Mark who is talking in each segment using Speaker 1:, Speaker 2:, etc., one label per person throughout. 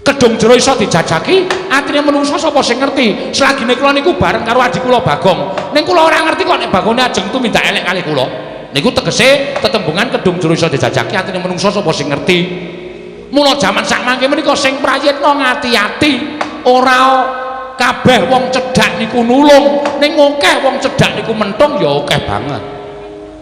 Speaker 1: Kedung jero iso dijajaki, atine menungsa sapa sing ngerti? Selagine kula niku bareng karo adik kula Bagong. Ning kula ora ngerti kok nek Bagone ajeng tumindak elek kalih kula. Niku tegese tetembungan kedung jero iso dijajaki, atine menungsa sapa sing ngerti. Mula jaman sakmangke menika sing prayitna ngati-ati, ora kabeh wong cedhak niku nulung, ning akeh wong cedhak niku mentung ya akeh banget.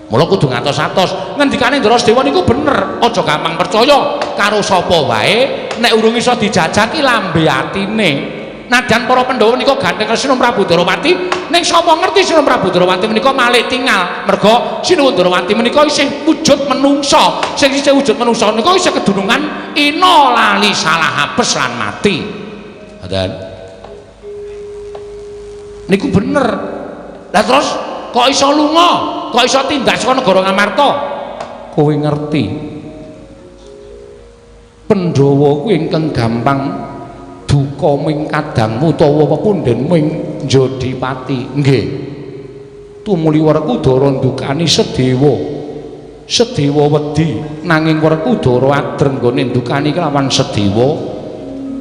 Speaker 1: Mula kudu ngatos-atos. Ngendikane Ndara Sedewa niku bener, aja gampang percaya karo sapa wae nek urung iso dijajaki lambe atine. Nadyan para Pandhawa menika gandeng Sinuwun Prabu Ndorowati, ning sapa ngerti Sinuwun Prabu Ndorowati menika malik tingal. Merga Sinuwun Ndorowati menika isih wujud menungsa. Sing isih wujud menungsa menika isih kedunungan ina lali salah apes lan mati. Ngoten. Niku bener. Lah terus kok iso lunga? Kok iso tindak saka negara Ngamarta? Kowe ngerti. Pandhawa kuwi ingkang gampang duka ming kadang utawa pepundhen ming Jodipati. Nggih. Tumuli Werkudara ndukani Sedewa. Sedewa wedi nanging Werkudara adreng nggone ndukani kelawan Sedewa.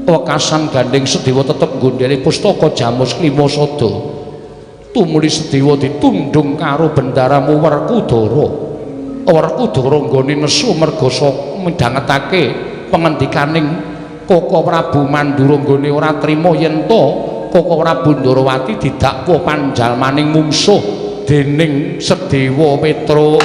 Speaker 1: Wekasan gandeng Sedewa tetep nggondheli pustaka Jamus Klima Sada. Tumuli Sedewa ditundung karo bendaramu Werkudara. Werkudara nggone nesu merga midhangetake pengendikaning Koko Prabu Mandura nggone ora trima yen to Koko Prabu Ndorowati didakwa panjalmaning mungsuh dening Sedewa Petruk.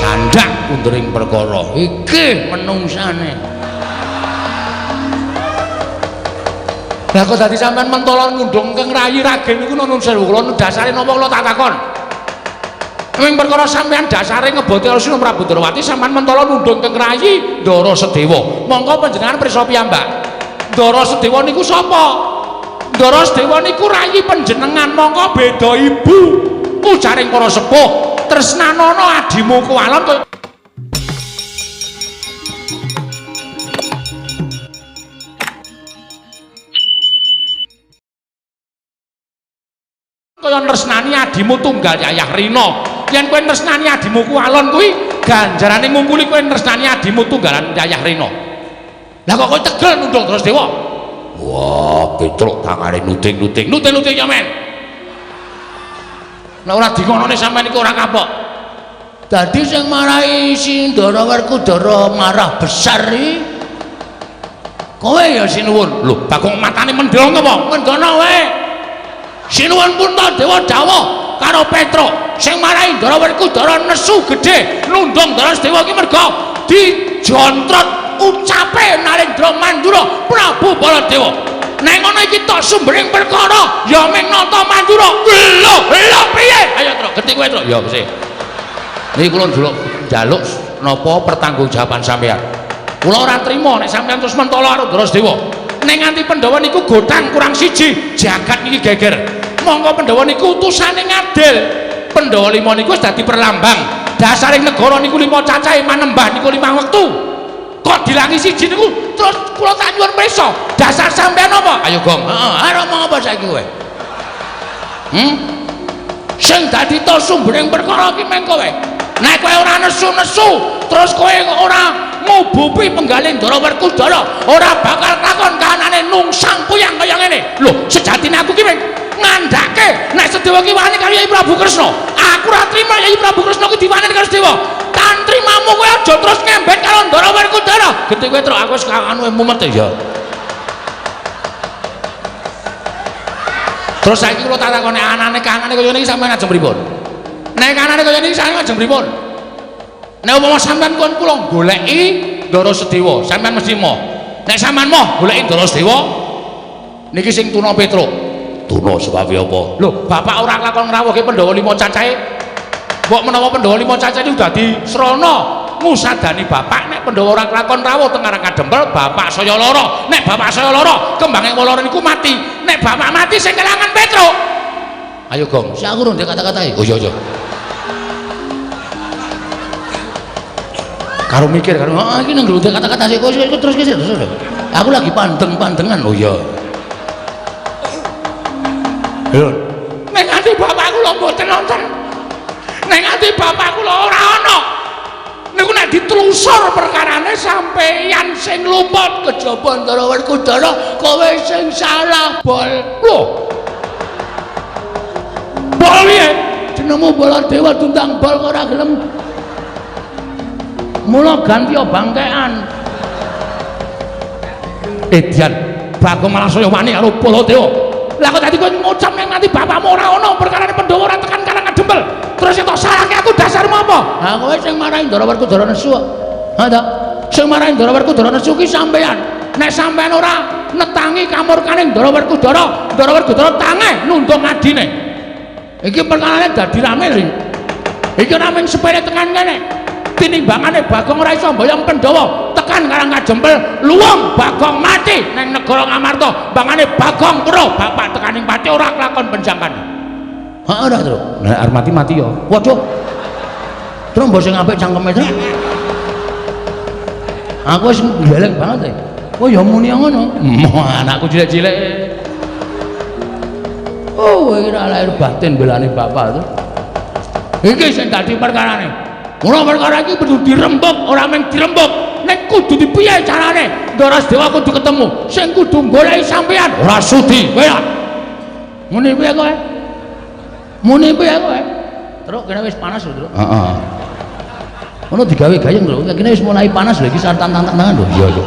Speaker 1: Candak kundering perkara iki menungsane. Lah kok dadi sampean mentolo ngundung keng rayi ragen niku nuwun sewu kula dasare napa kula tak takon. Ming perkara sampean dasare ngeboti Sinuwun Prabu Ndorowati sampean mentolo nundung keng rayi Ndara Sedewa. Monggo panjenengan pirsa piyambak. Ndara Sedewa niku sapa? Ndara Sedewa niku rayi panjenengan, monggo beda ibu. Ujaring para sepuh, tresnanana adimu kuwalon kaya kaya nresnani adimu tunggal Yayah Rina. Yen kowe nresnani adimu kuwalon kuwi ganjarane ngungkuli kowe nresnani adimu tunggalan Yayah Rina. Lah kok kowe tegel nundung terus Dewa? Wah, Petruk tangane nuding-nuding. Nuding-nuding ya men. Nek ora dingonone sampean iku ora kapok.
Speaker 2: Dadi sing marahi si Ndara Werkudara marah besar iki kowe ya
Speaker 1: Sinuwun. Lho, Bagong matane mendhong apa?
Speaker 2: Mendhono wae.
Speaker 1: Sinuwun Puntadewa dawuh karo Petruk sing marahi Ndara Werkudara nesu gedhe nundung Ndara Sedewa iki merga dijontrot ucape Narendra Mandura Prabu Baladewa. Nek ngono iki tok sumbering perkara ya ming nata Mandura. Lho, lho piye? Ayo Truk, genti kowe Truk. Ya mesti. Niki kula njaluk napa pertanggungjawaban sampean. Kula ora trima nek sampean terus mentolo karo Ndara Sedewa. Nek nganti Pandhawa niku gotang kurang siji, jagat niki geger. Monggo Pandhawa niku utusane ngadil. Pandhawa lima niku wis dadi perlambang. Dasaring negara niku lima cacahe manembah niku lima wektu. Kok dilangi siji niku terus kula tak nyuwun prisa. Dasar sampean apa? Ayo Gong.
Speaker 2: Heeh, arep omong apa saiki kowe?
Speaker 1: Sing dadi to sumbering perkara iki meng kowe. Nek kowe ora nesu-nesu, terus kowe ora ngubupi penggalih Ndara Werkudara, ora bakal lakon kahanane nungsang puyang kaya ngene. Lho, sejatine aku ki meng ngandhake nek Sedewa ki wani karo Yai Prabu Kresna. Aku ora trima Yai Prabu Kresna ki diwani karo Sedewa. Tan trimamu kowe aja terus ngembet karo Ndara Werkudara. Genti kowe truk aku wis anu mumet ya. Terus saiki kula tak takoni anane kanane kaya ngene iki sampean ajeng pripun? Nek kanane kaya niki sampean ajeng pripun? Nek umpama sampean kon kula goleki Ndara Sedewa, sampean mesti moh. Nek sampean moh goleki Ndara Sedewa niki sing tuna Petruk. Tuna sebabe apa? Lho, bapak ora lakon ngrawuhke Pandhawa lima cacahe. Mbok menawa Pandhawa lima cacahe niku dadi srana ngusadani bapak nek Pandhawa ora lakon rawuh teng Karang Kadempel, bapak saya lara. Nek bapak saya lara, kembange lara niku mati. Nek bapak mati sing kelangan Petruk. Ayo Gong,
Speaker 2: sik aku rung kata-katae.
Speaker 1: Oh iya iya. Karo mikir karo
Speaker 2: heeh iki nang nggo kata-kata sik kok terus terus. Aku lagi pandeng-pandengan. Oh iya. Lho,
Speaker 1: ning ati bapak kula mboten wonten. Ning ati bapak kula ora ana. Niku nek ditelusur perkarane sampeyan sing lumut
Speaker 2: kejaba Ndara Werkudara, kowe sing salah, Bol.
Speaker 1: Lho. Bol piye?
Speaker 2: Jenengmu Baladewa tundang bol kok ora gelem. Mula ganti bangkean.
Speaker 1: Edian, Bagong malah saya wani karo Baladewa. Lah kok dadi kowe ngucap ning ati bapakmu ora ana perkarane Pandhawa ora tekan Karang Kadempel. Terus tok salahke aku dasarmu apa?
Speaker 2: Ha kowe sing marahi Ndara Werkudara nesu kok. Ha ta? Sing marahi Ndara Werkudara nesu ki sampeyan.
Speaker 1: Nek sampeyan ora netangi kamurkane Ndara Werkudara, Ndara Werkudara tangeh nundung adine.
Speaker 2: Iki perkarane dadi rame lho.
Speaker 1: Iki ora mung sepele tekan kene. Tinimbangane Bagong ora iso mboyong Pandhawa tekan Karang Kajempel, luwung Bagong mati nang negara Ngamarta. Bangane Bagong weruh bapak tekaning pati ora kelakon penjangkan.
Speaker 2: Heeh ora, Tru.
Speaker 1: Nek arep mati mati ya.
Speaker 2: Waduh. Tru mbok sing apik cangkeme, Tru. Aku wis gleleng banget e. Oh ya muni ngono.
Speaker 1: Moh anakku cilik-cilik.
Speaker 2: Oh, iki ora lahir batin belane bapak to.
Speaker 1: Iki sing dadi perkarane. Ora perkara iki kudu dirembug, ora mung dirembug, nek kudu dipiye carane? Ndara Dewa kudu ketemu, sing kudu goleki sampeyan ora sudi kowe.
Speaker 2: Muni piye kowe? Muni piye kowe? Truk kene wis panas lho, Truk.
Speaker 1: Heeh.
Speaker 2: Ngono digawe gayeng lho, kene wis mulai panas lho iki tantang-tantangan lho.
Speaker 1: Iya, iya.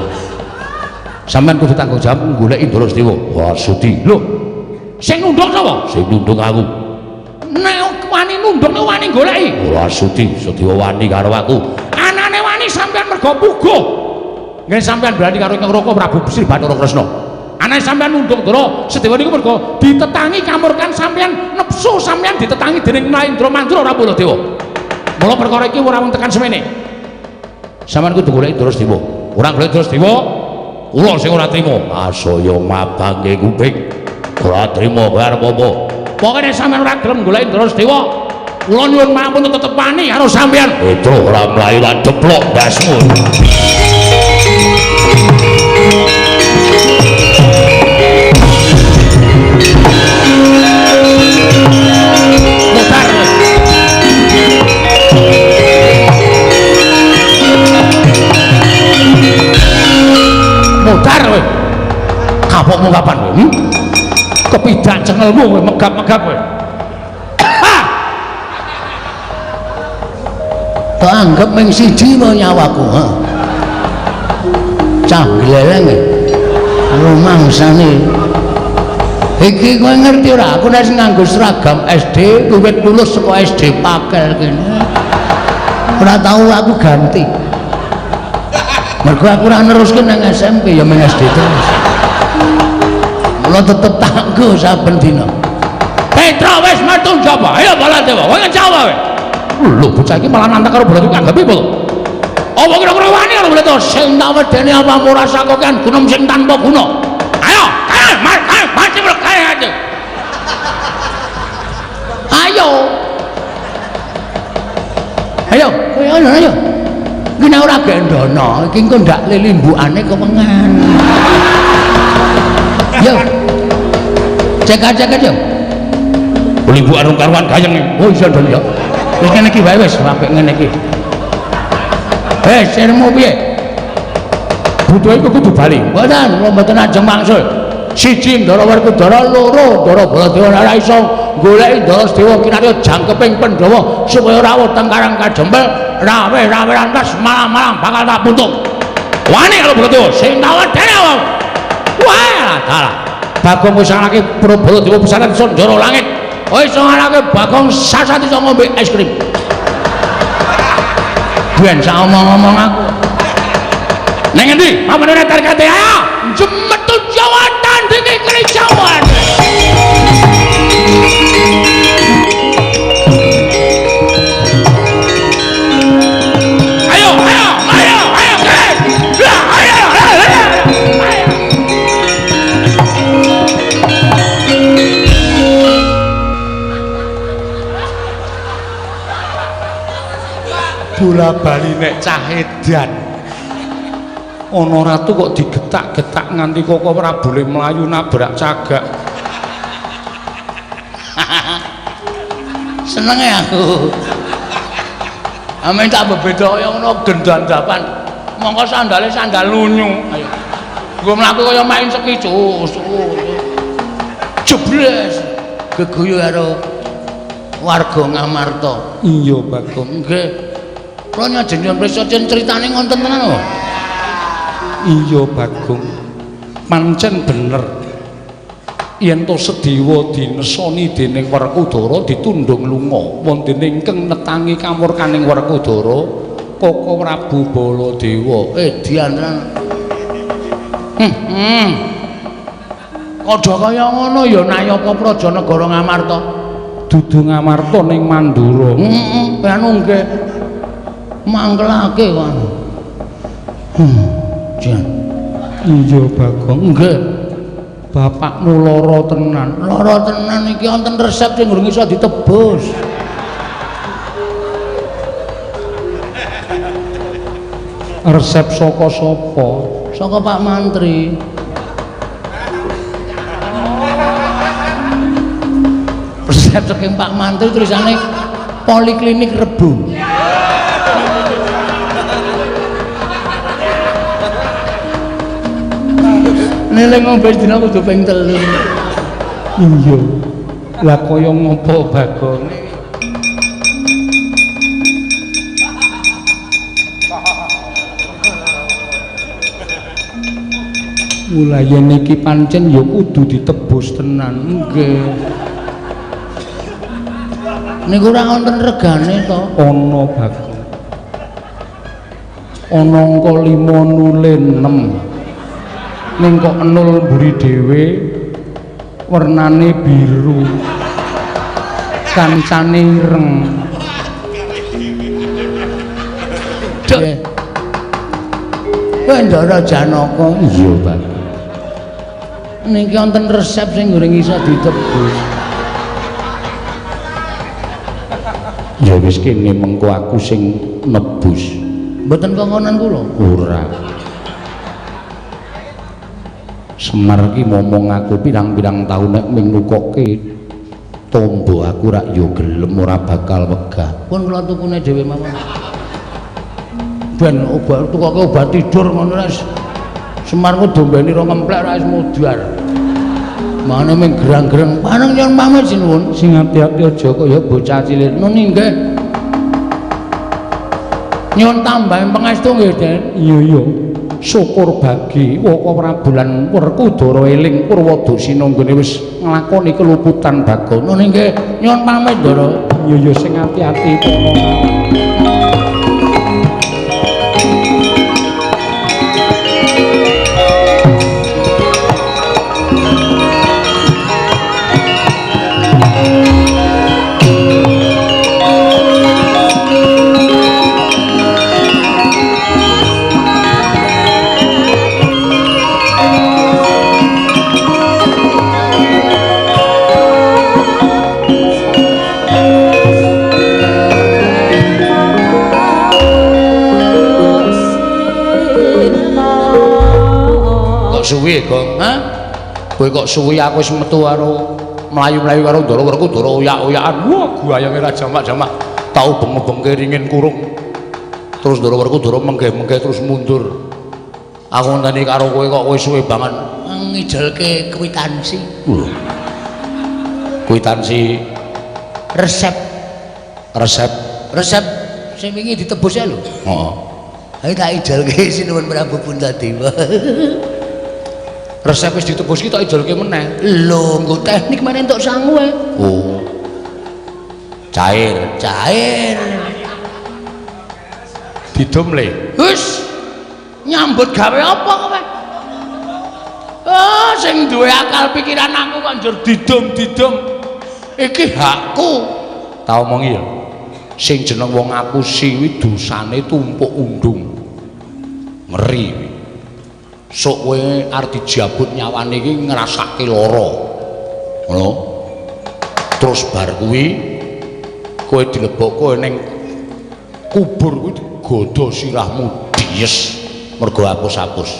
Speaker 1: Sampeyan kudu tanggung jawab goleki Ndara Dewa. Ora sudi. Lho. Sing nundung sapa? Sing nundung aku. Nek wani nundung nek wani goleki. Ora sudi, Sedewa wani karo aku. Anane wani sampeyan mergo puguh. Nggih sampeyan berani karo Ingkang Raka Prabu Sri Bathara Kresna. Anane sampeyan nundung Ndara Sedewa niku mergo ditetangi kamurkan sampeyan, nepsu sampeyan ditetangi dening Mahendra Mandra ora Baladewa. Mula perkara iki ora mung tekan semene. Sampeyan kudu goleki Ndara Sedewa. Ora goleki Ndara Sedewa, kula sing ora trima. Asaya mabangke kuping. Ora trima kowe arep apa? Pokoke nek sampeyan ora gelem goleki Ndara Sedewa, kula nyuwun mampun tetep wani karo sampeyan. Petro ora mlayu lan deplok ndasmu. Mutar. Mutar kowe. Kapokmu kapan kowe? Kepidak cengelmu kowe megap-megap kowe.
Speaker 2: Tak anggap ming siji wae nyawaku, ha. Cah gleleng rumangsane. Iki kowe ngerti ora? Aku nek nganggo seragam SD, wiwit lulus saka SD Pakel kene. Ora tau aku ganti. Mergo aku ora neruske nang SMP ya ming SD terus. Mula tetep tak nggo saben dina.
Speaker 1: Petro wis metu njaba. Ayo Baladewa, kowe ngejawab kowe. Lho bocah iki malah nantang karo Baladewa nganggepi apa to? Apa kira-kira wani karo Baladewa?
Speaker 2: Sing tak wedeni apamu rasa kokean gunung sing tanpa guna.
Speaker 1: Ayo, ayo, ayo, mati mlekae aja.
Speaker 2: Ayo. Ayo, kowe ayo, ayo. Iki nek ora gendono, iki engko ndak lilimbukane kewengan. Yo. Cek-cek yo.
Speaker 1: Limbukan karuan gayeng.
Speaker 2: Oh iya ndon ya. Wis ngene iki wae wis apik ngene iki. Eh, sirmu piye?
Speaker 1: Butuhe iku kudu bali.
Speaker 2: Mboten, kula mboten ajeng wangsul. Siji Ndara Werkudara, loro Ndara Baladewa ora iso goleki Ndara Sedewa kinarya jangkeping Pandhawa supaya rawuh teng Karang Kajempel, rawe-rawe lantas malam-malam bakal tak puntung.
Speaker 1: Wani karo Baladewa sing tak wedeni awakmu. Wah, dalah. Bagong wis ngalahke Baladewa pisanan Sundara langit.
Speaker 2: Oh iso ngalahke Bagong sasat iso ngombe es krim. Ben sak omong-omong aku.
Speaker 1: Neng endi? Pamane tarkate ayo. Jemetu Jawa tandingi keri Jawa. Ayo, ayo, ayo, ayo, ayo, ayo, ayo, ayo.
Speaker 3: Bola bali nek cah edan.
Speaker 1: Ana ratu kok digetak-getak nganti Koko Prabu le mlayu nabrak cagak.
Speaker 2: Senenge aku. Amen tak bebeda kaya ngono gendandapan.
Speaker 1: Mongko sandale sandal lunyu. Ayo. Nggo mlaku kaya main seki cus.
Speaker 2: Jebles geguyu karo warga Ngamarta.
Speaker 1: Iya, Bagong.
Speaker 2: Nggih. Kula nyajeng nyuwun prisa critane ngonten tenan lho.
Speaker 1: Iya, Bagong. Pancen bener. Yen to Sedewa dinesoni dening Werkudara ditundhung lunga, wonten ingkang netangi kamurkaning Werkudara Koko Prabu Baladewa.
Speaker 2: Edian tenan. Padha kaya ngono ya Nayaka Praja Negara Ngamarta.
Speaker 1: Dudu Ngamarta ning Mandura.
Speaker 2: Heeh, anu nggih. Mangkelake kok. Jan.
Speaker 1: Iya, Bagong.
Speaker 2: Nggih.
Speaker 1: Bapakmu lara tenan.
Speaker 2: Lara tenan iki wonten resep sing urung iso ditebus.
Speaker 1: Resep saka sapa?
Speaker 2: Saka Pak Mantri. Resep saking Pak Mantri tulisane Poliklinik Rebo. Nele ngombe dina kudu ping 3.
Speaker 1: Iya. Lah kaya ngopo Bagong? Mula yen iki pancen ya kudu ditebus tenan.
Speaker 2: Nggih. Niku ora wonten regane to?
Speaker 1: Ana Bagong. Ana angka 5 nule 6. Ning kok 0 mburi dhewe wernane biru. Kancane ireng.
Speaker 2: Nggih. Kowe Ndara Janaka.
Speaker 1: Iya, Pak.
Speaker 2: Niki wonten resep sing goreng iso ditebus.
Speaker 1: Ya wis kene mengko aku sing nebus.
Speaker 2: Mboten kongkonan kula.
Speaker 1: Ora. Semar ki momong aku pirang-pirang taun nek ming nukoke tombo aku rak yo gelem ora bakal wegah.
Speaker 2: Pun kula tukune dhewe mawon. Ben obat tukoke obat tidur ngono nek Semar ku dombeni ro ngemplek ra wis mudhar. Mane ming gerang-gerang paneng nyuwun pamit sinuwun.
Speaker 1: Sing ati-ati aja kaya bocah cilik.
Speaker 2: Nuni nggih. Nyuwun tambahin pangestu nggih, Den.
Speaker 1: Iya iya. Syukur bagi Waka Prabu lan Werkudara eling Purwadasina nggone wis nglakoni keluputan Bagong.
Speaker 2: Nuni nggih, nyuwun pamit, Ndara.
Speaker 1: Iya iya sing ati-ati. Suwi, Gong.
Speaker 2: Hah?
Speaker 1: Kowe kok suwi aku wis metu karo mlayu-mlayu karo Ndara Werkudara oyak-oyakan. Wah, guayange ra jamak-jamak. Tau beng-bengke ringin kurung. Terus Ndara Werkudara menggeh-menggeh terus mundur. Aku ngenteni karo kowe kok kowe suwe banget.
Speaker 2: Ngijelke kwitansi.
Speaker 1: Lho. Kwitansi
Speaker 2: resep.
Speaker 1: Resep.
Speaker 2: Resep sing wingi ditebus ya lho.
Speaker 1: Heeh.
Speaker 2: Ayo tak ijelke sinuwun Prabu Puntadewa.
Speaker 1: Resep wis ditebus ki tak ijolke meneh.
Speaker 2: Lho, nggo teknik meneh entuk sangu e.
Speaker 1: Oh. Cair,
Speaker 2: cair.
Speaker 1: Didum le.
Speaker 2: Wis. Nyambut gawe apa kowe? Ah, sing duwe akal pikiran aku kok njur didum-didum. Iki hakku.
Speaker 1: Tak omongi ya. Sing jeneng wong ngapusi kuwi dosane tumpuk undung. Ngeri kuwi. Sok kowe arep dijabut nyawane iki ngrasake lara. Ngono. Terus bar kuwi kowe dilebokke ning kubur kuwi digodha sirahmu dies. Mergo apus-apus.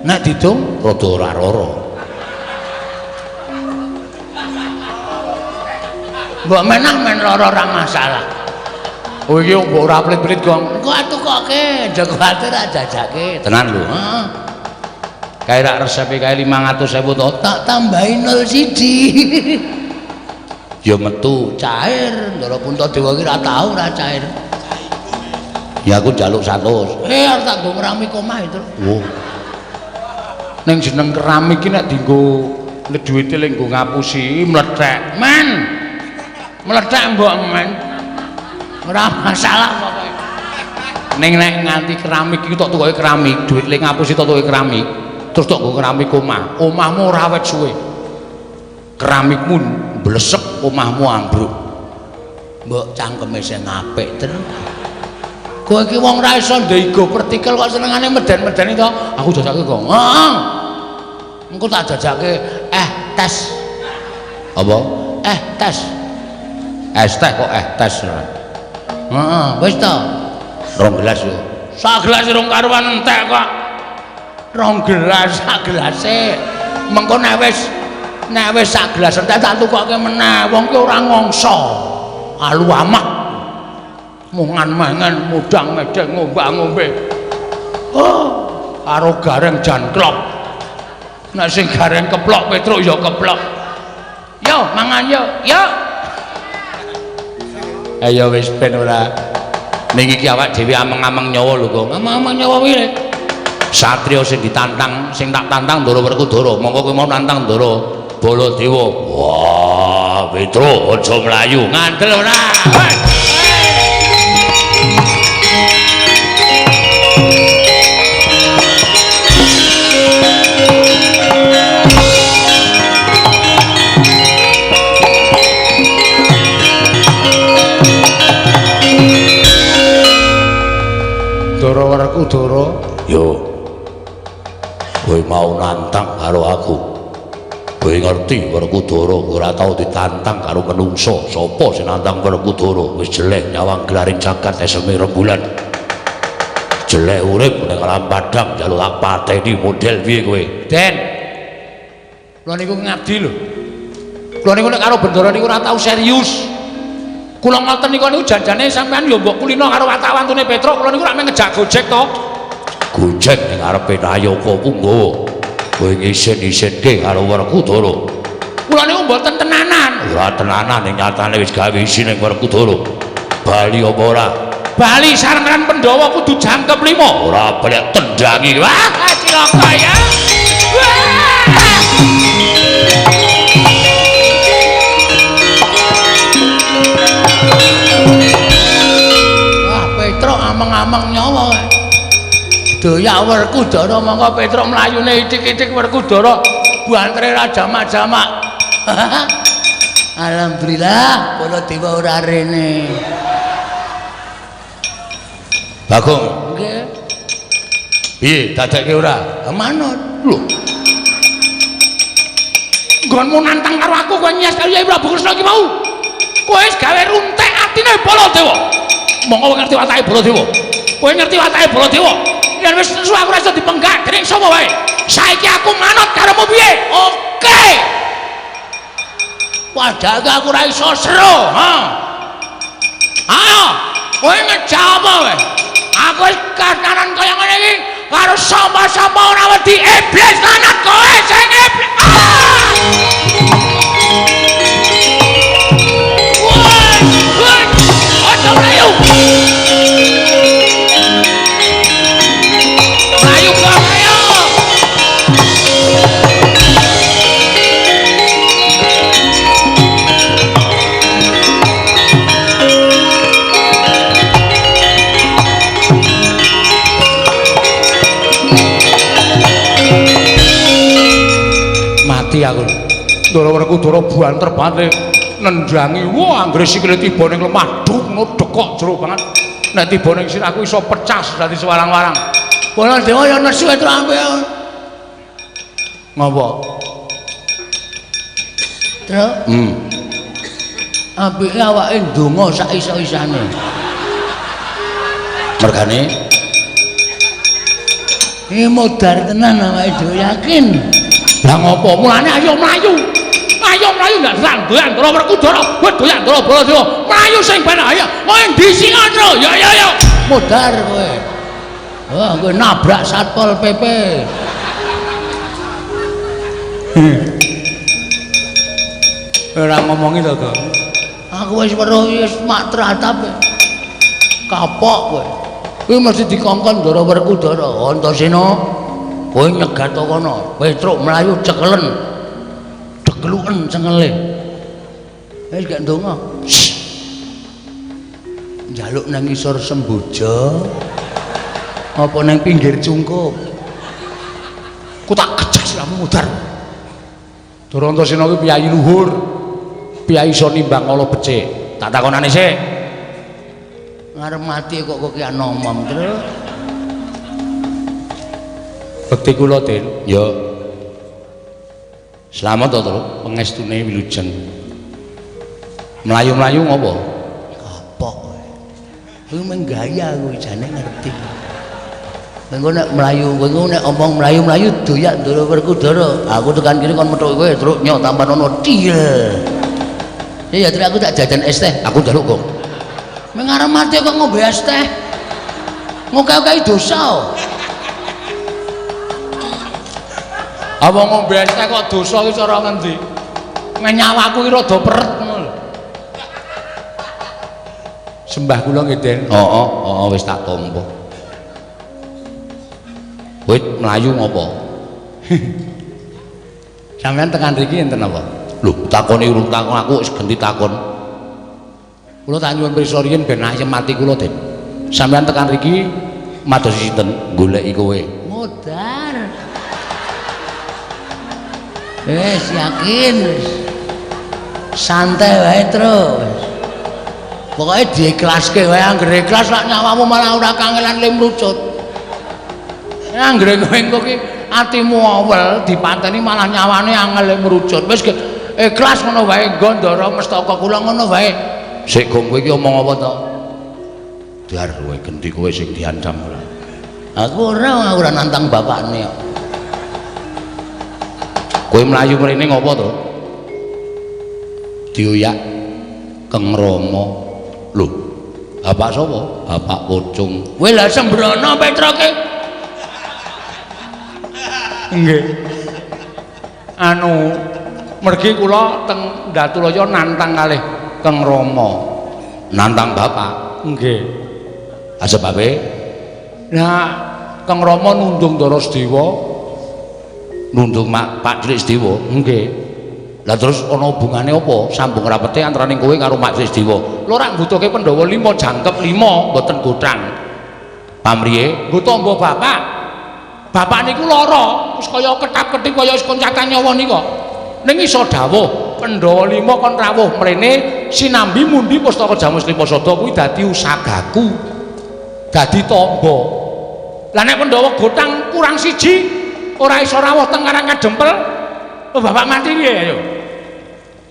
Speaker 1: Nek didung rada ora rara.
Speaker 2: Mbok menah men lara ora masalah.
Speaker 1: Oh iki mbok ora pelit-pelit, Gong.
Speaker 2: Engko tukoke, aja kuwatir jajake.
Speaker 1: Tenan lho.
Speaker 2: Heeh.
Speaker 1: Kae rak resepe kae 500.000 to.
Speaker 2: Tak tambahi 01.
Speaker 1: Ya metu
Speaker 2: cair, Ndara Puntadewa iki ora tau ora cair.
Speaker 1: Ya aku njaluk 100.
Speaker 2: Arep tak nggo keramik omah itu.
Speaker 1: Oh. Ning jeneng keramik iki nek dienggo duwite lek nggo ngapusi mlethek.
Speaker 2: Men. Mlethek mbok men. Ora masalah pokoke.
Speaker 1: Ning nek nganti keramik iki tok tukoke keramik, duit lek ngapusi tok tukoke keramik, terus tok nggo keramik omah. Omahmu ora awet suwe. Keramikmu blesek, omahmu ambruk.
Speaker 2: Mbok cangkeme sing apik, Tru. Kowe iki wong ra iso ndego pertikel kok senengane meden-medeni to.
Speaker 1: Aku jajake kok.
Speaker 2: Heeh. Engko tak jajake tes.
Speaker 1: Apa?
Speaker 2: Tes.
Speaker 1: Es teh kok tes.
Speaker 2: Heeh, wis to.
Speaker 1: 2 gelas yo.
Speaker 2: Sak gelas rong karuan entek kok. 2 gelas sak gelase. Mengko nek wis sak gelas entek tak tukoke meneh. Wong ki ora ngongso. Alu amak.
Speaker 1: Mungan mangan mudang medeng ngombak-ngombe. Oh, karo gareng janklok. Nek sing gareng keplok Petruk ya keplok.
Speaker 2: Yo mangan yo. Yo.
Speaker 1: Ayo wis ben ora. Ning iki awak dhewe ameng-ameng nyawa lho, Gong. Ameng-ameng nyawa piye? Satria sing ditantang, sing tak tantang Ndara Werkudara. Monggo kowe mau nantang Ndara Baladewa. Wah, Petruk aja mlayu. Ngandel ora? Ndara Werkudara, yo. Kowe mau nantang karo aku. Kowe ngerti Werkudara ora tau ditantang karo menungso. Sapa sing nantang Werkudara? Wis jeleh nyawang gelaring jagat eseme rembulan. Jeleh urip ning alam padang njaluk tak pateni model piye kowe?
Speaker 2: Den.
Speaker 1: Kula niku ngabdi lho. Kula niku nek karo Bendara niku ora tau serius. Kula ngoten niku niku janjane sampean ya mbok kulino karo watak-wantune Petruk, kula niku rak mung ngejak gojek to. Gojek ning ngarepe Nayaka Punggawa. Kowe ngisin-isinke karo Werkudara. Kula niku mboten tenanan. Ora tenanan ning nyatane wis gawe isin ning Werkudara. Bali apa ora? Bali sarengan Pandhawa kudu jangkep 5. Ora balik tendangi. Wah, cilaka ya. Wah.
Speaker 2: Wah, Petruk ameng-ameng nyawa. Doyak Werkudara mongko Petruk mlayune ithik-ithik Werkudara bantere ra jamak-jamak. Alhamdulillah Baladewa ora rene.
Speaker 1: Bagong.
Speaker 2: Nggih.
Speaker 1: Piye dadekke ora?
Speaker 2: Manut.
Speaker 1: Lho. Nggonmu nantang karo aku kowe nyes karo Yai Prabu Kresna iki mau. Kowe wis gawe runtek atine Baladewa. Monggo ngerti watake Baladewa. Kowe ngerti watake Baladewa. Yen wis nesu aku ora iso dipenggak dening sapa wae. Saiki aku manut karomu piye? Oke.
Speaker 2: Padahal aku ora iso seru, ha. Ayo, kowe ngejak apa kowe? Aku wis kahanan kaya ngene iki karo sapa-sapa ora wedi iblis lanat kowe sing iblis. Ah! Woi, aja mlayu. Mlayu kok ayo.
Speaker 1: Mati aku. Ndara Werkudara banter banget nendangi. Wah, anggere sikile tiba ning lemah duk ngono dekok jero banget. Nek tiba ning sirahku iso pecah dadi sewarang-warang.
Speaker 2: Baladewa ya nesu Petruk ampe.
Speaker 1: Ngopo?
Speaker 2: Truk. Apike awake ndonga sak iso-isane.
Speaker 1: Mergane
Speaker 2: Iki modar tenan awake dhewe yakin.
Speaker 1: Lah ngopo? Mulane ayo mlayu. Ayo mlayu ndak doyan Ndara Werkudara, kowe doyan Ndara Baladewa. Mlayu sing ben ayo. Kowe ndi sing Tru? Ya ya ya.
Speaker 2: Modar kowe. Wah, kowe nabrak Satpol PP.
Speaker 1: Ora ngomongi to, Gong.
Speaker 2: Aku wis weruh wis mak tratap. Kapok kowe. Kuwi mesti dikongkon Ndara Werkudara. Antasena, kowe nyegat kono. Petruk mlayu cekelen. Degluken cengele. Wis gak ndonga. Njaluk nang ngisor semboja. Apa nang pinggir cungkup?
Speaker 1: Ku tak gejek siramu mudar. Ndara Antasena kuwi piyayi luhur. Piyayi iso nimbang ala becik. Tak takonane sik.
Speaker 2: Ngarep mati kok kok ki anomom terus.
Speaker 1: Bekti kula, Den. Ya. Slamet to, Tru, pengestune wilujeng. Mlayu-mlayu ngopo?
Speaker 2: Kapok kowe. Kuwi menggaya kuwi jane ngerti. Engko nek mlayu, kowe nek omong mlayu-mlayu doyak Ndara Werkudara. Aku tekan kene kon methuki kowe, Truk, nyo tampan ono til. Ya Truk, aku tak jajan es teh,
Speaker 1: aku njaluk kok.
Speaker 2: Meng arep mati kok ngombe es teh. Ngoke-oke dosa.
Speaker 1: Apa ngombe es teh kok dosa iki cara ngendi? Nyawaku iki rada peret ngono lho. Sembah kula nggih, Den. Heeh, heeh wis tak tampa. Kowe mlayu ngopo? Sampeyan tekan mriki enten apa? Lho, takone urung takon aku wis genti takon. Kula tak nyuwun pirsa riyin ben ayem ati kula, Den. Sampeyan tekan mriki madosi sinten goleki kowe?
Speaker 2: Modar. Wis yakin wis. Santai wae terus. Pokoke diikhlaske wae, anggere ikhlas lak nyawamu malah ora kangelan le mlucut.
Speaker 1: Anggere kowe engko ki atimu awel dipateni malah nyawane angel le mrucut. Wis ikhlas ngono wae nggo Ndara Mestaka kula ngono wae. Sik gong kowe iki omong apa to? Dar kowe genti kowe sing diancam ora.
Speaker 2: Aku ora, aku ora nantang bapakne kok.
Speaker 1: Kowe mlayu mrene ngopo to? Dioyak Keng Rama. Lho, bapak sapa? Bapak Pocung.
Speaker 2: Kowe lha sembrono Petroke.
Speaker 1: Nggih. Anu, mergi kula teng Datulaya nantang kalih Keng Rama. Nantang bapak? Nggih. Ha sebabe? Nah, Keng Rama nundung Ndara Sedewa. Nundung Mak Pak Cilik Sedewa? Nggih. Lah terus ana hubungane apa? Sambung rapete antaraning kowe karo Mak Cilik Sedewa. Lho ora mbutuhke Pandhawa 5 jangkep 5 mboten gothang. Pamriye? Nggo tamba bapak. Bapak niku lara, wis kaya ketap-ketip kaya wis koncatan nyawa nika. Ning iso dawuh Pandhawa 5 kon rawuh mrene sinambi mundi pustaka Jamus Klipasada kuwi dadi usagaku. Dadi tamba. Lah nek Pandhawa gothang kurang siji ora iso rawuh teng Karang Kadempel, oh bapak mati piye ayo?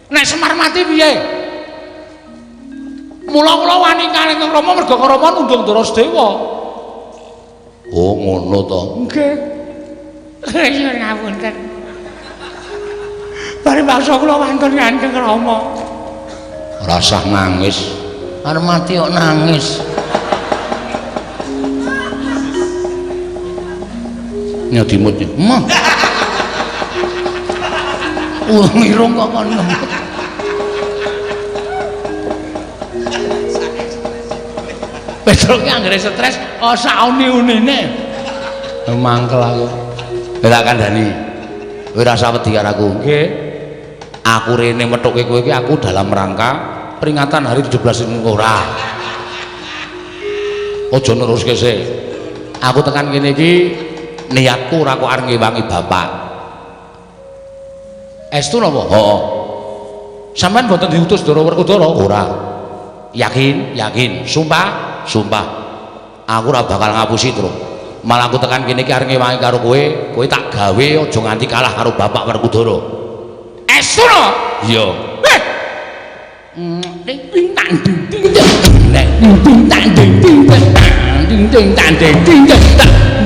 Speaker 1: Nek Semar mati piye? Mula kula wani kalih Kang Rama merga Kang Rama nundung Ndara Sedewa. Oh ngono to. Nggih. Nyuwun ngapunten. Paribasa kula wantun kang Rama. Rasah nangis.
Speaker 2: Arep mati kok nangis.
Speaker 1: Nyodimut.
Speaker 2: Mah. Wong irung kok kon ngemut.
Speaker 1: Petruk ki anggere stres, oh sauni-unine. Mangkel aku. Lah kandhani. Kowe ora usah wedi karo aku. Nggih. Aku rene methuke kowe iki aku dalam rangka peringatan hari 17 ora. Aja neruske sik. Aku tekan kene iki niatku ora kok arep ngewangi bapak. Estu napa? Heeh. Sampeyan mboten diutus Ndara Werkudara? Ora. Yakin? Yakin. Sumpah? Sumpah. Aku ora bakal ngapusi, Tru. Malah aku tekan kene iki arep ngewangi karo kowe, kowe tak gawe aja nganti kalah karo bapak Werkudara. Estu no? Iya.
Speaker 2: Ding ding tang ding ding ding ding tang ding ding ding ding tang ding ding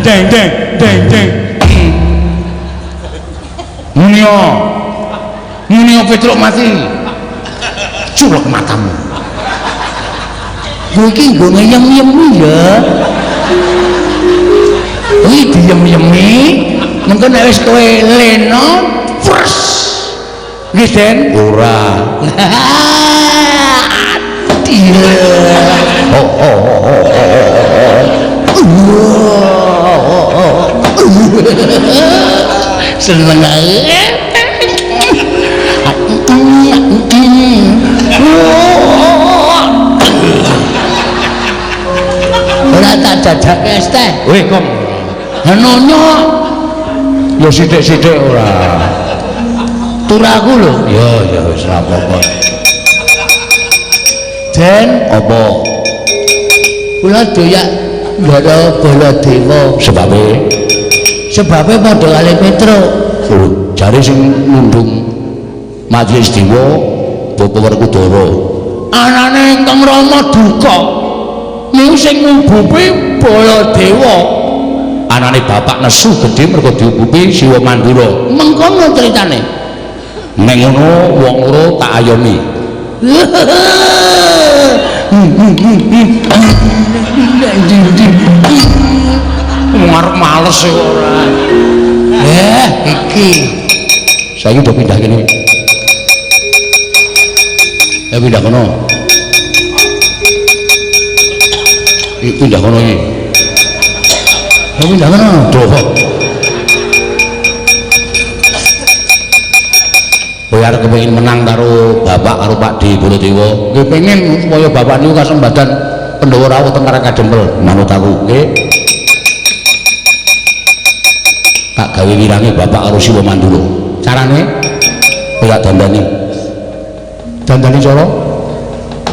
Speaker 2: ding ding ding ding.
Speaker 1: Munio. Munio Petruk mati. Culek matamu.
Speaker 2: Kowe iki nggo ngeyem-yemi ya. Kuwi diyem-yemi, mengko nek wis kowe lena, pres.
Speaker 1: Nggih, Den? Ora. Oh oh oh oh.
Speaker 2: Seneng ae. Ora tak jajake es teh.
Speaker 1: Weh, Kong.
Speaker 2: Nonyo.
Speaker 1: Ya sithik-sithik ora.
Speaker 2: Turaku lho.
Speaker 1: Ya ya wis ora apa-apa.
Speaker 2: Den,
Speaker 1: apa?
Speaker 2: Kula doyak Ndara Baladewa.
Speaker 1: Sebabe?
Speaker 2: Sebabe padha kali Petruk.
Speaker 1: Lho, jare sing ngundung Majelis Dewa Bapak Werkudara.
Speaker 2: Anane ingkang Rama duka. Niku sing ngubupi Baladewa.
Speaker 1: Anane bapak nesu gedhe mergo diubupi Siwa Mandura.
Speaker 2: Mengkono critane.
Speaker 1: Nek ngono wong loro tak ayomi. Ngarep males e kok ora.
Speaker 2: Iki.
Speaker 1: Saiki udah pindah kene. Ya pindah kono. Iki pindah kono iki.
Speaker 2: Ya pindah kono.
Speaker 1: Duh. Kowe arep kepengin menang karo bapak karo Pak D Baladewa. Nggih pengen supaya bapak niku kasembadan Pandhawa rawuh teng Karang Kadempel. Manut aku, nggih. Tak gawe wirange bapak karo Siwa Mandura. Carane kowe tak dandani. Dandani cara?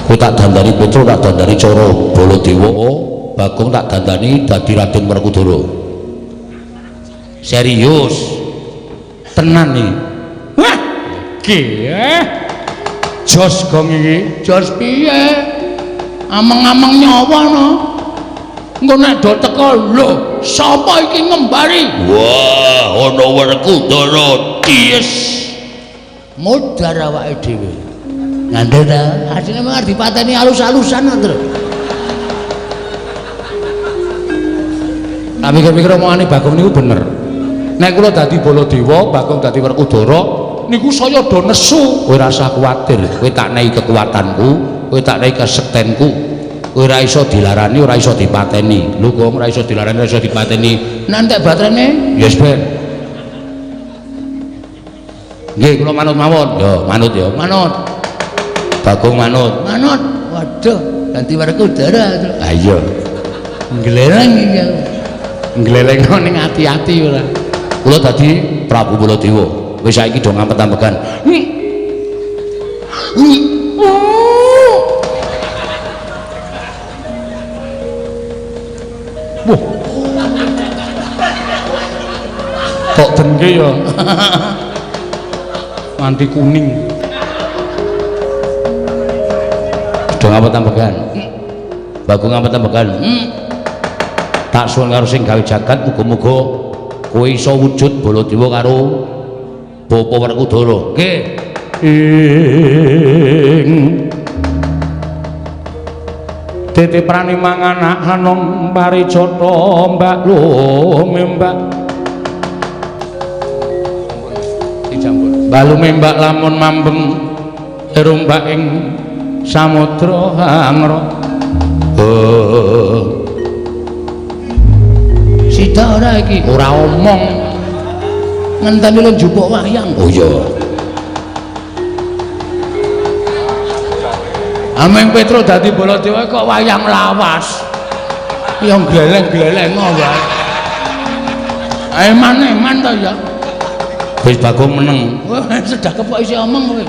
Speaker 1: Kowe tak dandani Petruk, tak dandani cara Baladewa, Bagong tak dandani dadi Raden Werkudara. Serius. Tenan iki. Wah, iki jos gong iki.
Speaker 2: Jos piye? Ameng-ameng nyawa no. Engko nek do teko lho, sapa iki ngembari?
Speaker 1: Wah, ana Werkudara. Yes.
Speaker 2: Modar awake dhewe. Ngandel ta? Asline mung arep dipateni alus-alusan to, Tru.
Speaker 1: Tak mikir-mikir omongane Bagong niku bener. Nek kula dadi Baladewa, Bagong dadi Werkudara, niku saya do nesu. Kowe ora usah kuwatir, kowe tak nehi kekuatanku, kowe tak nehi kesektenku. Kowe ora iso dilarani, ora iso dipateni. Lho kok ora iso dilarani, ora iso dipateni.
Speaker 2: Nek entek baterene?
Speaker 1: Yes, Ben. Nggih, kula manut mawon. Ya, manut ya.
Speaker 2: Manut.
Speaker 1: Bagong manut.
Speaker 2: Manut. Waduh, ganti Werkudara.
Speaker 1: Ha iya.
Speaker 2: Nggleleng iki aku.
Speaker 1: Ngglelengno ning ati-ati ora. Kula dadi Prabu Baladewa. Wis saiki do ngampet-ampekan. Wah. Kok dengke ya? Nganti kuning. Do ngampet-ampekan. Bagong ngampet-ampekan. Tak suwun karo sing gawe jagat muga-muga kowe iso wujud Baladewa karo Bapak Werkudara. Nggih. Ing tete prani mangan anom parijata mbak lumembak. Dicampur. Mbak lumembak lamun mambeng rumbak ing samudra hangra.
Speaker 2: Sida ora iki?
Speaker 1: Ora omong.
Speaker 2: Ngenteni lho njupuk wayang.
Speaker 1: Oh iya.
Speaker 2: Ameng Petruk dadi Baladewa kok wayang lawas. Ya gleleng-gleleng wae. Eman-eman to ya.
Speaker 1: Wis Bagong meneng.
Speaker 2: Wah, sudah kepok isi omong kowe.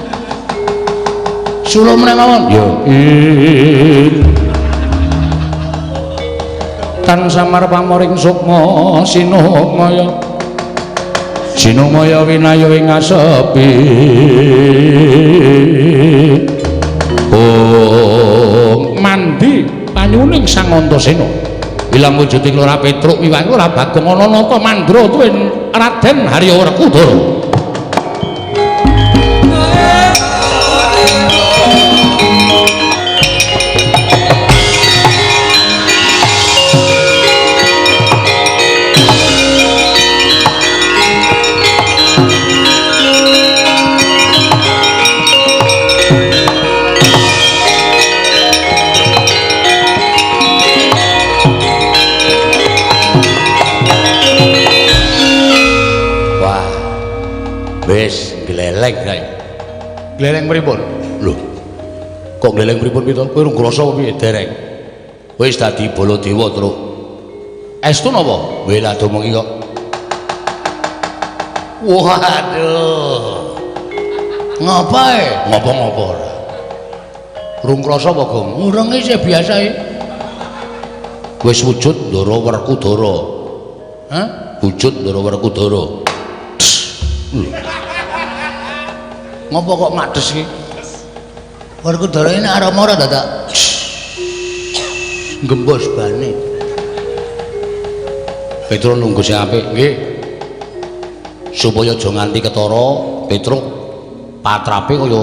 Speaker 2: Sulo meneh mawon.
Speaker 1: Ya. Tan samar pamoring sukma sinumaya. Sinumaya winaya ing asepi. ing Sang Antasena. Ilang wujude Lurah Petruk wiwang Lurah Bagong ana nata mandra tuwin Raden Harya Werkudara. Wis gleleng kae. Gleleng pripun? Lho. Kok gleleng pripun pito? Kowe urung krasa piye dereng? Wis dadi Baladewa, Truk. Estu napa? Weh lah domongi kok. Waduh. Ngapae? Ngopo-ngopo ora. Urung krasa apa, Gong? Urung isih biasa e. Wis wujud Ndara Werkudara. Hah? Wujud Ndara Werkudara.
Speaker 2: Ngopo kok mades iki? Werkudara ini aroma ora dadak gembos bane.
Speaker 1: Petruk nunggu sing apik nggih. Supaya aja nganti ketara Petruk patrape kaya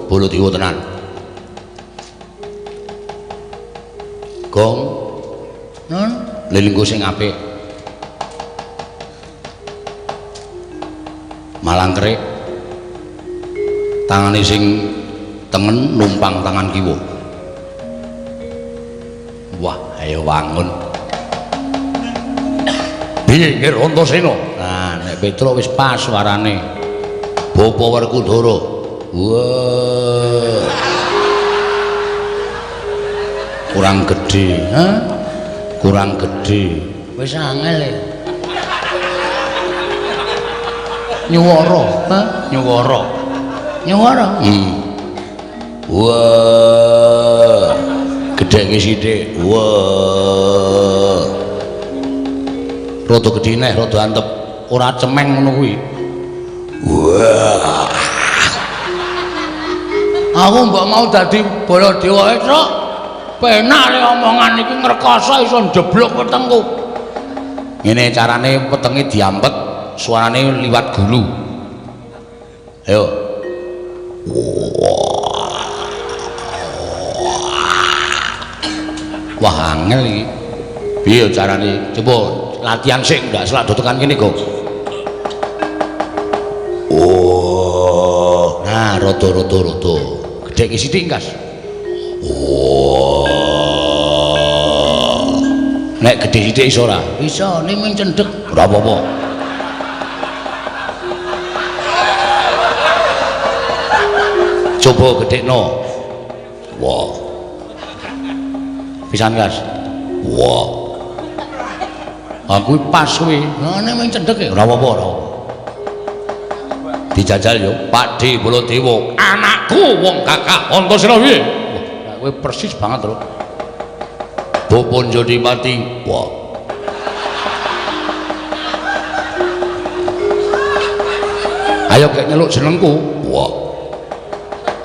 Speaker 1: Baladewa tenan. Gong,
Speaker 2: nun,
Speaker 1: lelungguh sing apik. Malangkerik tangane sing tengen numpang tangan kiwa. Wah, ayo wangun. Piye nggih Antasena? Nah, nek Petruk wis pas suarane. Bapa Werkudara. Wah. Kurang gedhe,
Speaker 2: ha?
Speaker 1: Kurang gedhe.
Speaker 2: Wis angel e. Nyuwara, ha?
Speaker 1: Nyuwara.
Speaker 2: Nyuwara.
Speaker 1: Wah. Gedheke sithik. Wah. Rada gedhe neh, rada antep. Ora cemeng ngono kuwi. Wah.
Speaker 2: Aku mbok mau dadi Baladewa, Truk. Penak le omongan iki ngrekoso iso njeblok wetengku.
Speaker 1: Ngene carane wetenge diampet, suarane liwat gulu. Ayo. Wah, angel iki. Piye carane? Coba latihan sik ndak selak do tekan kene, Gong. Oh, nah rada-rada rada. Gedheke sithik, Kas. Oh. Nek gedhe sithik iso ora?
Speaker 2: Iso, ning mung cendhek.
Speaker 1: Ora apa-apa. Coba gedhekno. Wah. Pisan, Kas. Wah. Aku pas kuwi.
Speaker 2: Lah nek mung cendhek ya
Speaker 1: ora apa-apa, ora apa. Dijajal yo, Pak D Baladewa. Anakku wong gagah Antasena piye? Wah, kowe persis banget, Truk. Bapa Jodipati. Wah. Ayo gek nyeluk jenengku. Wah.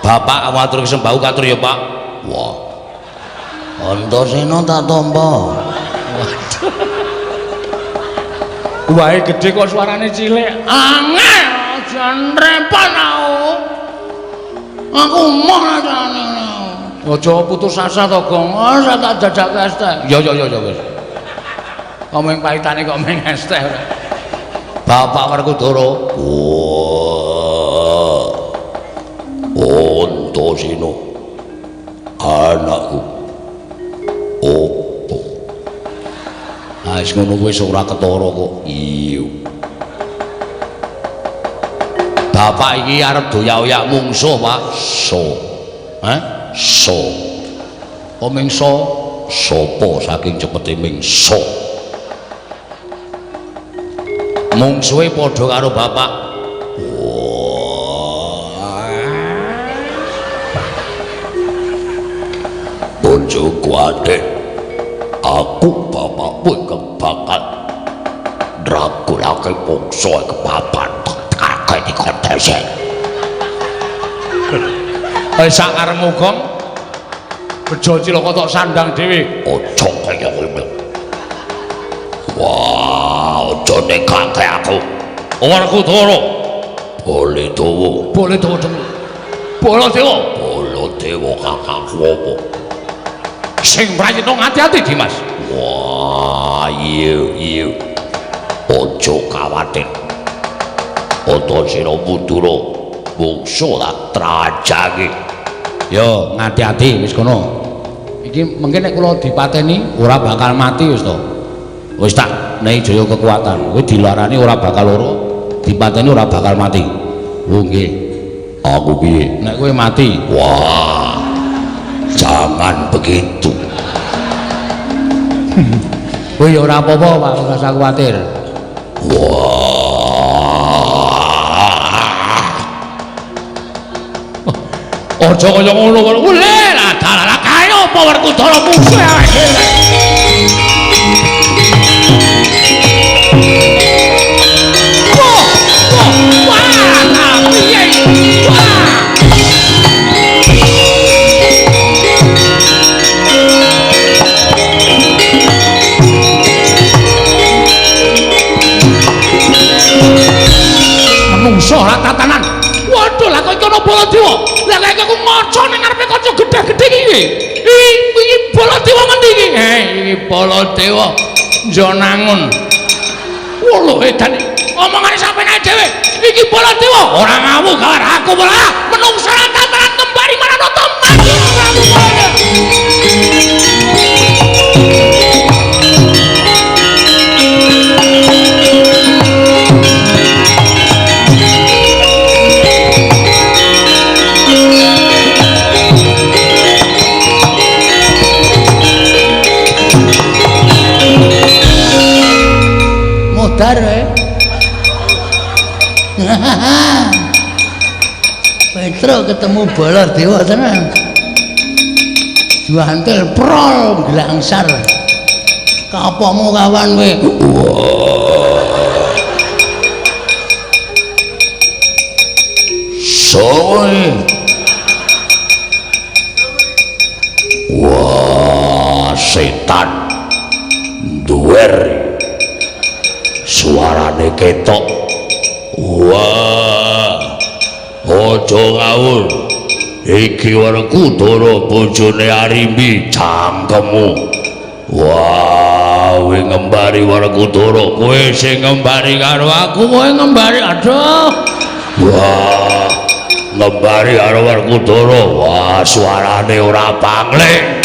Speaker 1: Bapak awatur sembau katur ya, Pak. Wah.
Speaker 2: Antasena tak tampa.
Speaker 1: Waduh. Wae gedhe kok suarane cilik.
Speaker 2: Angel, jan repot aku. Aku moh rasane.
Speaker 1: Aja putus asa to, Gong.
Speaker 2: Ora tak jajake es teh.
Speaker 1: Ya ya ya ya wis. Kok mung pahitane kok mung es teh ora. Bapak Werkudara. Wah. Antasena. Anakku. Opo? Ah, wis ngono kuwi wis ora ketara kok. Iya. Bapak iki arep doyak-oyak mungsuh, Pak. So. Hah? So. Apa mingso? Sopo saking cepete mingso. Mungsuhe padha karo bapak. Wah. Bojoku adek. Aku bapakmu ingkang bakal ndragulake mungsuh kepapan tekake dikontese. Wis sak karepmu, Gong. Bejo cilaka tok sandang dhewe.
Speaker 3: Aja kaya ngono. Wah, aja nekake aku.
Speaker 1: Werkudara.
Speaker 3: Baladewa.
Speaker 1: Baladewa demi. Baladewa.
Speaker 3: Baladewa kakangku apa?
Speaker 1: Sing prayitna ngati-ati, Dimas.
Speaker 3: Wah, iya iya. Aja kawatir. Antasena Madura mungsu tak trajangi.
Speaker 1: Yo, ngati-ati wis kono. Iki mengke nek kula dipateni ora bakal mati wis to. Wis tak nehi jaya kekuatan. Kowe dilarani ora bakal loro, dipateni ora bakal mati. Oh nggih.
Speaker 3: Aku piye?
Speaker 1: Nek kowe mati.
Speaker 3: Wah. Jangan begitu.
Speaker 2: Kowe ya ora apa-apa, Pak, ora usah kuwatir.
Speaker 3: Wah.
Speaker 1: Aja kaya ngono. Wule lah dalah kae apa Werkudara musuh awake dhewe. Wah, wah, wah, piye? Wah. Menungso ora tatanan. Waduh, lah kok iki ana Baladewa. Lah kok aku ngaca ning ngarepe kaca gedhe-gedhe iki. Iki Baladewa ngendi iki? Iki Baladewa Njonangun. Wah, edan. Omongane sampeyan dhewe. Iki Baladewa ora ngawu karo aku malah menungso ora tatanan kembali marang mati Prabu Baladewa.
Speaker 2: Modar eh. Petro ketemu Baladewa tenan. Juantil prol glangsar. Kapomu kawan kowe?
Speaker 3: Soe. Wah, setan. Duwer. Suarane ketok. Wah. Aja ngawur. Iki Werkudara bojone Arimbi cangkemmu. Wah, kowe ngembari Werkudara, kowe sing ngembari karo aku, kowe ngembari. Aduh. Wah, ngembari karo Werkudara. Wah, suarane ora pangling.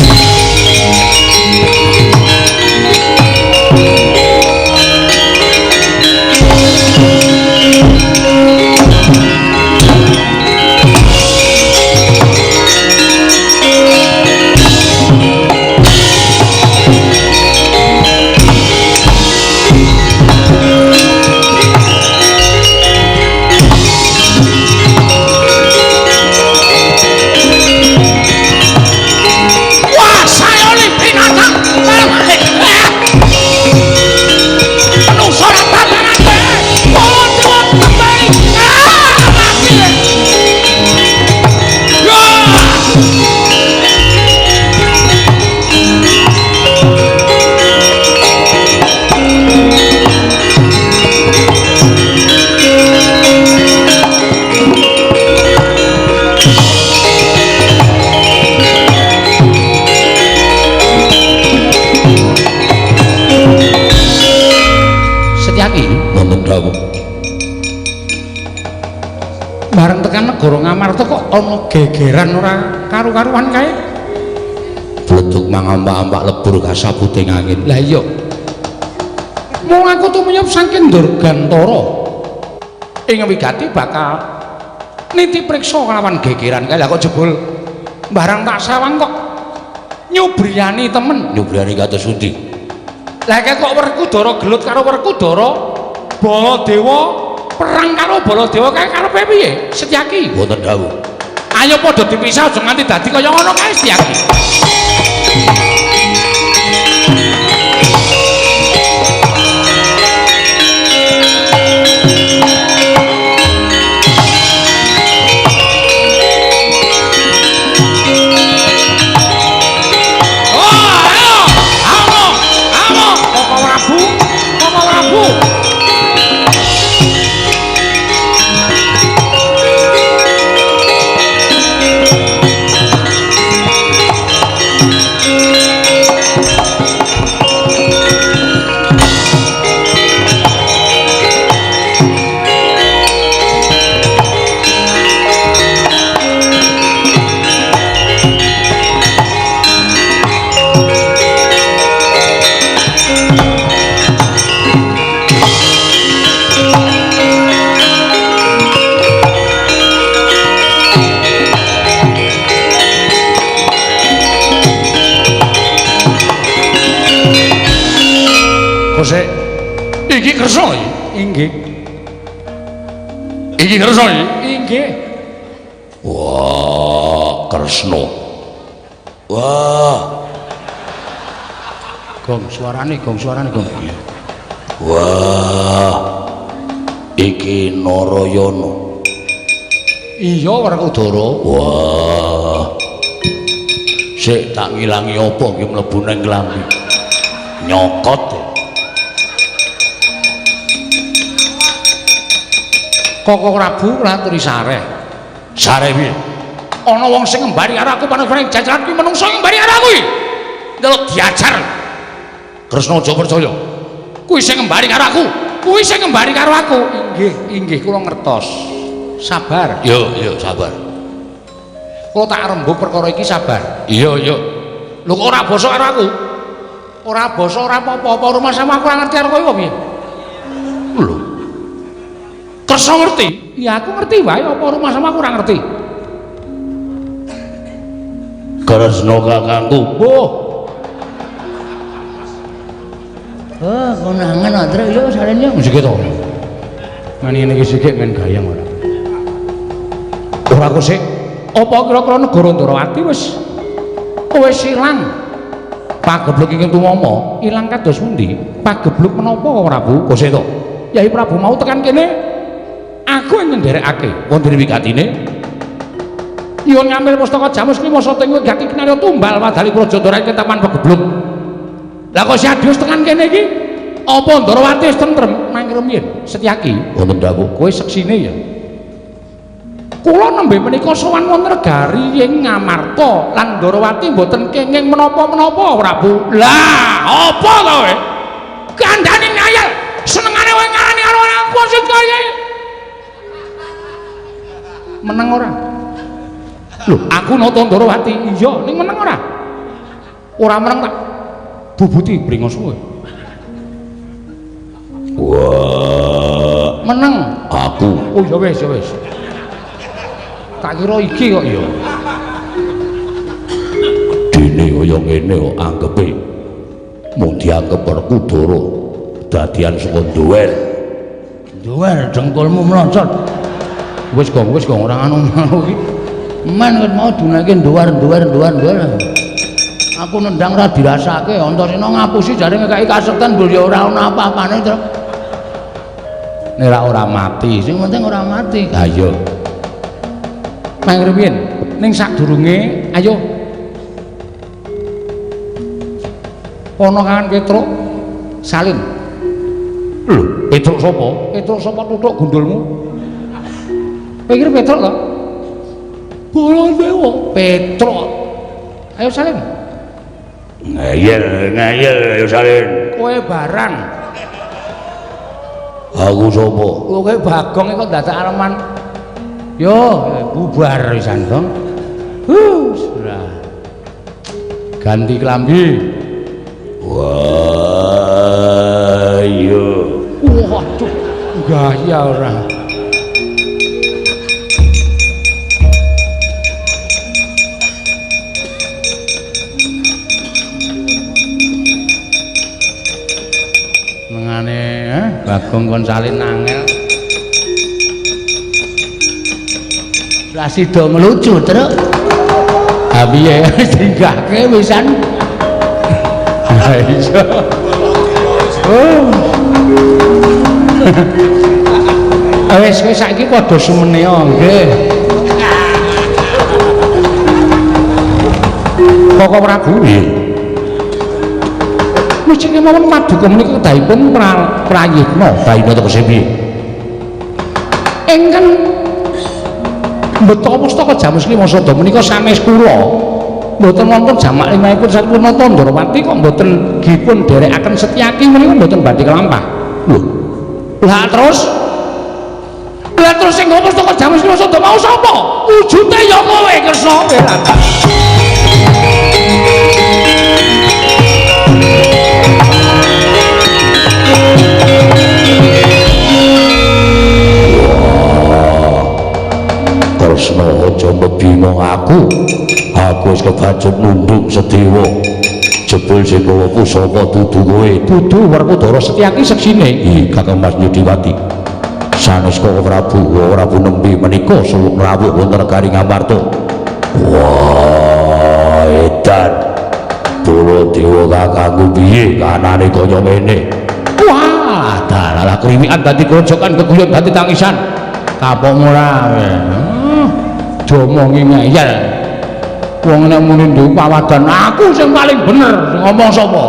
Speaker 1: Bareng tekan negara Ngamarta kok ana gegeran ora karu-karuan kae.
Speaker 3: Bledug mangampak-ampak lebur kasabuting angin.
Speaker 1: Lah iya. Mung aku tumiyup saking Durgantara. Ing wigati bakal niti priksa kelawan gegeran kae. Lah kok jebul barang tak sawang kok nyubriyani temen.
Speaker 3: Nyubriyani kados pundi?
Speaker 1: Lah kae kok Werkudara gelut karo Werkudara, Baladewa perang karo Baladewa kae karepe piye? Setyaki.
Speaker 3: Wonten dawuh.
Speaker 1: Ayo padha dipisah aja nganti dadi kaya ngono kae Setyaki. Kosek. Iki Kresna iki.
Speaker 2: Inggih.
Speaker 1: Iki Kresna iki.
Speaker 2: Inggih.
Speaker 3: Wah, Kresna. Wah.
Speaker 2: Gong suarane, gong suarane, gong.
Speaker 3: Wah. Iki Narayana.
Speaker 2: Iya, Werkudara.
Speaker 3: Wah. Sik tak ngilangi apa iki mlebu ning klambi. Nyokot.
Speaker 1: Koko Prabu laturi sareh.
Speaker 3: Sareh piye?
Speaker 1: Ana wong sing ngembari karo aku panjenengan jajaran kuwi menungso ngembari karo aku iki. Ndelok diajar.
Speaker 3: Kresna aja percaya.
Speaker 1: Kuwi sing ngembari karo aku. Kuwi sing ngembari karo aku.
Speaker 2: Inggih, inggih kula ngertos. Sabar.
Speaker 3: Yo, yo sabar.
Speaker 1: Kula tak rembug perkara iki sabar.
Speaker 3: Iya, iya.
Speaker 1: Lho kok ora basa karo aku? Ora basa ora apa-apa, rumah sama aku ora ngerti karo kowe apa piye?
Speaker 3: Lho.
Speaker 1: Kresna ngerti? Ya aku ngerti wae, apa rumah sama aku ora ngerti.
Speaker 3: Kresna kakangku.
Speaker 1: Oh.
Speaker 2: Oh, konangan antre yo sarene yo
Speaker 1: sik to.
Speaker 2: Ngene iki sik men gayeng ora.
Speaker 1: Ora kok sik. Apa kira-kira negara Ndrawati wis ilang? Pagebluk ingkang tumama ilang kados pundi? Pagebluk menapa Prabu? Kok sik to? Yai Prabu mau tekan kene aku yang nderekake
Speaker 3: wonten wigatine.
Speaker 1: Nyuwun ngambil pustaka Jamus Klima Sata ing wigati kinarya tumbal wadali Praja Ndrawati ketaman pagebluk. Lah kok si Adius tekan kene iki? Apa Ndrawati wis tentrem nang rumiyin? Setyaki
Speaker 3: wonten dawuh
Speaker 1: kowe seksine ya. Kula nembe menika sowan wonten negari ing Ngamarta lan Ndrawati mboten kenging menapa-menapa Prabu. Lah, apa to kowe? Kandhane ngayal, senengane kowe ngarani karo aku sing kaya. Meneng ora? Lho, aku nata Ndrawati. Iya, ning meneng ora? Ora meneng tak bubuti bringos kowe.
Speaker 3: Wah,
Speaker 1: meneng
Speaker 3: aku.
Speaker 1: Oh ya wis, ya wis. Tak kira iki kok ya.
Speaker 3: Dene kaya ngene kok anggepe mung dianggep Werkudara dadian saka duwer.
Speaker 2: Duwer dengkulmu mlocot.
Speaker 1: Wis gong ora anu iki.
Speaker 2: Men ket mau dunake duwer. Aku nendang ora dirasake, Antasena ngapusi jare ngekeki kasekten mbul ya ora ana apa-apane, Truk.
Speaker 1: Nek ora mati,
Speaker 2: sing penting ora mati.
Speaker 1: Ha iya. Mang rumiyin, ning sadurunge ayo. Ana kangen Petruk salin.
Speaker 3: Lho, Petruk sapa?
Speaker 1: Petruk sapa tutuk gundulmu? Kowe kira Petruk to? Baladewa, Petruk. Ayo salin.
Speaker 3: Ngeyel, ayo salin.
Speaker 1: Kowe barang.
Speaker 3: Aku sapa?
Speaker 2: Kowe Bagong kok dadak aleman. Yo, bubar pisan, Gong. Sudah.
Speaker 1: Ganti klambi.
Speaker 3: Wah, iya.
Speaker 1: Waduh, gaya ora.
Speaker 2: Mengane, Bagong kon salin angel. Lah sida ngelucu, Truk. Ha piye dinggahke wisan.
Speaker 1: Ha iya.
Speaker 2: Oh. Wis kowe saiki padha sumene nggih.
Speaker 1: Koko Prabu nggih. Mesti kemawon paduka menika kedahipun prayitna.
Speaker 3: Prayitna tegese piye?
Speaker 1: Ingkang mbeta pustaka Jamus Klima Sada menika sanes kula. Mboten wonten jamak limahipun sampun nata Ndrawati kok mboten dipun dherekaken Setyaki menika mboten badhe kelampah.
Speaker 3: Lho.
Speaker 1: Lah terus sing nggawa pustaka Jamus Klima Sada mau sapa? Wujute ya kowe Kresna.
Speaker 3: Kresna aja mebingung aku. Aku wis kebacut nunduk sedewa. Jebul sing gawa pusaka dudu kowe.
Speaker 1: Dudu Werkudara Setyaki seksine.
Speaker 3: Ih, Kakang Mas Nyudiwati. Sanes Koko Prabu, Prabu nembe menika suwuk rawuh wonten negari Ngamarta. Wah, edan. Baladewa kakangku piye kanane kaya ngene?
Speaker 1: Wah, dalah krimikan dadi grojokan keguyon dadi tangisan. Kapok ora kowe. Diomongi ngeyel. Wong nek muni nduk pawadan aku sing paling bener, sing ngomong sapa?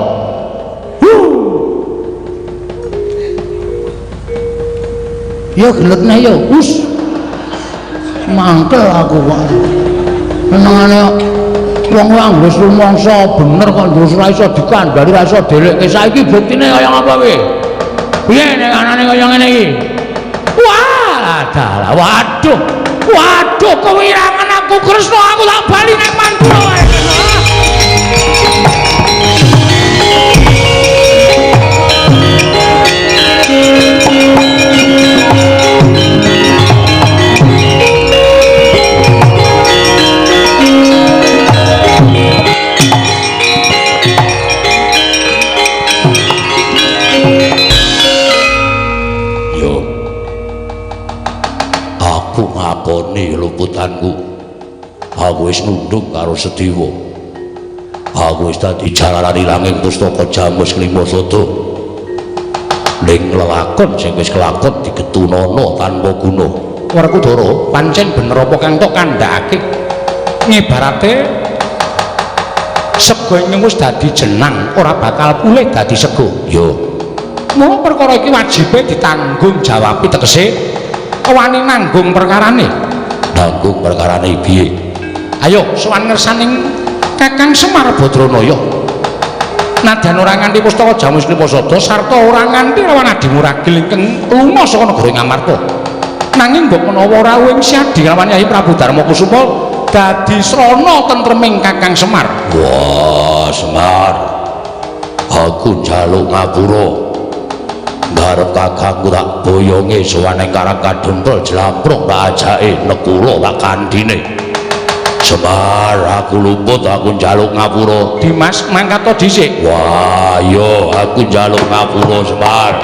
Speaker 2: Ya gelet neh ya, us. Mangkel aku kok. Senengane wong ora wis rumangsa bener kok ndus ora iso dikandhani, ora iso dhelekke. Saiki buktine kaya ngapa kowe?
Speaker 1: Piye nek anane kaya ngene iki? Wah, dalah, waduh. Waduh, kewirangan aku Kresna, aku tak bali nek Mandura wae.
Speaker 3: Yo, aku ngakoni luputanku. Aku wis nunduk karo Sediwa. Aku wis dadi jalaran ilanging pustaka Jamus Klima Sada. Ning lelakon sing wis kelakon digetunana tanpa guna.
Speaker 1: Werkudara, pancen bener apa kang tok kandhakake? Ngibarate sego ing wis dadi jenang, ora bakal pulih dadi sego.
Speaker 3: Yo,
Speaker 1: mula perkara iki wajibe ditanggung jawabi, tegese wani nanggung perkarane.
Speaker 3: Nanggung perkarane piye?
Speaker 1: Ayo sowan ngersaning Kakang Semar Badranaya. Nadyan ora nganti pustaka Jamus Klima Sada sarta ora nganti lawan Adimu Ragil ingkang lunga saka negara Ngamarta. Nanging mbok menawa rawuh ing Siadi lawan Yai Prabu Darma Kusuma dadi srana tentreming Kakang Semar.
Speaker 3: Wah, Semar. Aku njaluk ngapura. Ngarep kakangku tak boyonge sowan ing Karang Kadempel jlamprong tak ajake nekula tak kandhine. Semar, aku luput, aku njaluk ngapura.
Speaker 1: Dimas mangkat dhisik.
Speaker 3: Wah, yo aku njaluk ngapura, Semar.